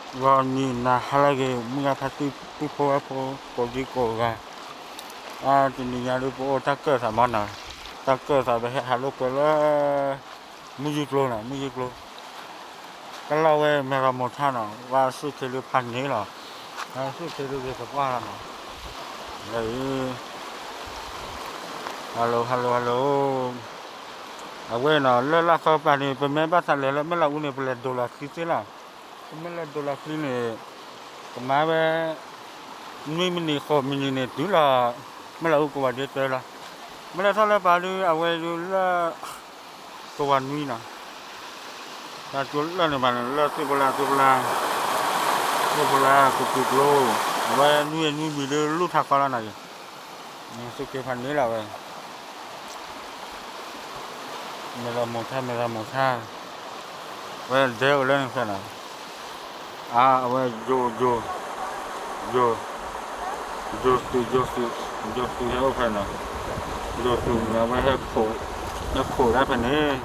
ဂီၤနံၤနၤဟါလၢအဂ့ၤ မုၢ်ဂၤဖါတံၢ် ပုၢ်ဖိဝဲၢ်ဖိ ကိးဒံကိးဂၤ, တနံၤညါဒုးပအိၣ်တၢ်ကၢၢ်သးမနီၤ, တၢ်ကၢၢ်သးပဟဲဟးလိာ်ကွဲလၢ မုၢ်ယုၢ်ကျိနီၤ မုၢ်ယုၢ်ကျိ, တၢ်လီၢ်ဝဲမဲၢ်လီၤမိၤထၣ်နီၤ ဝဲဆူၣ်ခ့ဒုးဖးန့ၣ်လီၤ, ဝဲဆူၣ်ခ့ဒုးဂ့ၤသပှၢ်လီၤနီၤ, လၢအံၤ hello hello hello, အဝဲနီၤ လၢလၢ်ခီပၤန့ၣ် ပမ့ၢ်ဘၣ်သးလဲၤလၢမဲၢ်လးအူန့ၣ် ပလဲၤဒိးလီၤချံသ့လီၤ, ပမ့ၢ်လဲၤဒိးလီၤချံန့ၣ် ကမၤဝဲ နွံမံးနံးဃိးမံးနံးန့ၣ် တုၤလီၤ မဲၢ်လးအူကဝီၤဒ့တၢလီၤ, မ့ၢ်လဲၤထီၣ်လၢပၤဒုး အဝဲဒုးလၢ ကဝီၤနွံနီၤ, တၢ်ကၠိလၢန့ၣ်ဘၣ်န့ၣ် လၢသုးပလၢ သုးပလၢ သုးပလၢကပူၤကျိ, အဝဲနွံနွံမံၤဒုးလူၢ်ထးခီလီၤနီၤ, ဆူၣ်ခ့ဖးန့ၣ်လီၤဝဲ မဲၢ်လီၤမိၤထၣ် မဲၢ်လီၤမိၤထၣ်, ဝဲဒဲအိၣ်လၢန့ၣ်ဖဲနီၤ, အဝဲယိၤ ယိၤ ယိၤသုး ယိၤသုး ယိၤသုးဟဲအိၣ်ဖဲနီၤ, ယိၤသုးန့ၣ် အဝဲဟဲခိး ဟဲခိးဒၣ်ဖဲန့ၣ်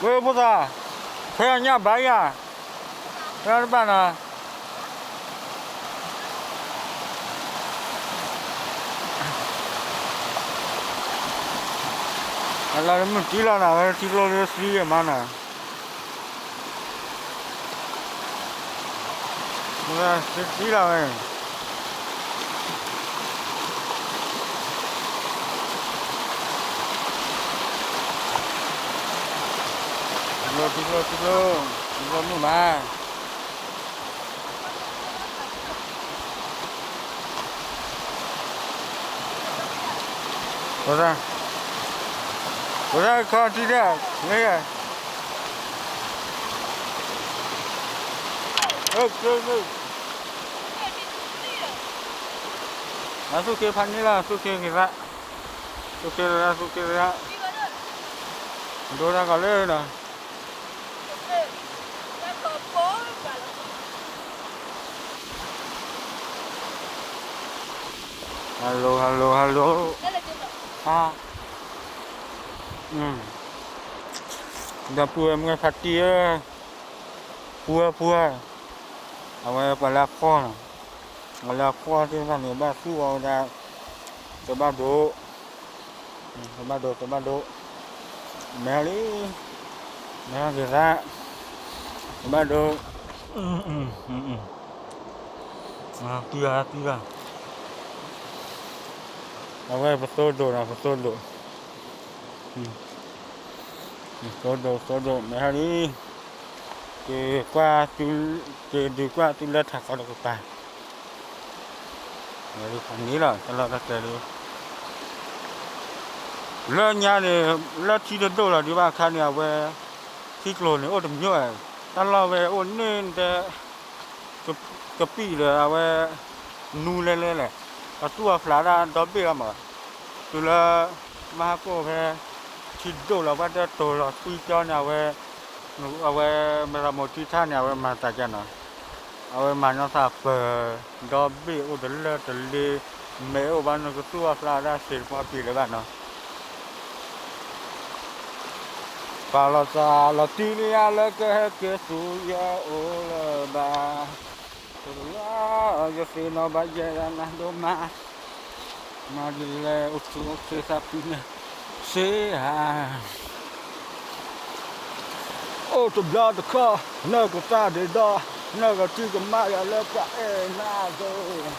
ဝဲဖိသၣ်, ဖဲအညၣ်ဘၣ်ယၤ, ဖဲတဘၣ်နီၤ, အလီၤမုၢ်တံၢ်လီၤနီၤ ဝဲထံကျိလၢသံဂ့ၤမးနီၤ, မုၢ်တံၢ်လီၤဝဲ ထံကျိ ထံကျိ ထံကျိ ထံကျိမုၢ်မး, ဝဲဒၣ် ဝဲဒၣ်ခီထံဒၣ် မ့ၢ်ဂ့ၤ, အသူၣ်က့ဖးန့ၣ်လီၤ အသူၣ်က့ဂ့ၤသး, သူၣ်က့ဂ့ၤသး သူၣ်က့ဂ့ၤသး, ဒိတၢ်ကီးလၢနီၤ hello hello hello, ဟါ, ဒီပုၢ်ဝဲၢ်မုၢ်ဖါတံၢ်ဧၢ, ပုၢ်ဝဲၢ် ပုၢ်ဝဲၢ်, အဝဲပှၤလၢအဖှီၣ်နီၤ, ပှၤလၢအဖှီၣ်သ့ၣ်တဖၣ်န့ၣ် ဘၣ်သူၣ်အီၤဝဲဒၣ်, တဘၣ်ဒိ, တဘၣ်ဒိ တဘၣ်ဒိ, မဲာ်လံ, မဲာ်ဂ့ၤသး, တဘၣ်ဒိ, သံဂၤ သံဂၤ, အဝဲပသိဒိၣ်နီၤ ပသိဒိၣ်, သိဒိၣ် သိဒိၣ် မဲာ်ဟါလံ, က့ၤကွၢ်သု, က့ၤဒုးကွၢ်သုလၢထးခီတကပၤ, န့ၣ်လီၤ တၢ်လီၢ်တၢ်ကျဲလံ, လၢညါန့ၣ်, လၢထံတဒိၣ်လီၤဒံးဘၣ်အခါန့ၣ် အဝဲ, ထံကျိၤန့ၣ်အိၣ်တမျိး, တၢ်လီၢ်ဝဲအိၣ်န့ၣ်တဲ ကပံာ်ဒီးအဝဲ, နူလဲလဲလဲၣ်, အသူၣ်အဖျးဒၣ်ဒီဘ့ၣ်အီၤမး, တုၤလၢ, မဟါကိၣ်ဖဲ, ထံဒိၣ်လီၤ ဘၣ်တၢ်တိၤလီၤသွံကၠီန့ၣ် အဝဲ, အဝဲမဲာ်သးမိၤထံထၣ်န့ၣ် အဝဲမၤသးကနီၤ, အဝဲမၤနီၢ်သးပၢၤ, ဒီဘ့ၣ်အိၣ်တလၢတလ့, မဲာ်အိၣ်ဘၣ်နကသူၣ်အဖျးဒၣ်စ့တပှၢ်ပံာ်လၢၤဘၣ်နီၤ ပာ်လီၤသးလီၤတံၢ်လံယါလၢကဟဲက့ၤဆူယအိၣ်လၢၤဘၣ်, တလၢ, ယသ့ၣ်နီၣ်ဘၣ်ယဲယၤနၤဒိၣ်မး, မၤဒ်လဲၣ်အိၣ်ဆူၣ်အိၣ်ချ့သးဖုန့ၣ်, စ့ဧါ အိၣ်တဘျီတခီၣ်, နကသးဒ့ဒီ, နကထံၣ်ကမၣ်ယၤလၢပှၤအဲၣ်နၤဒိၣ်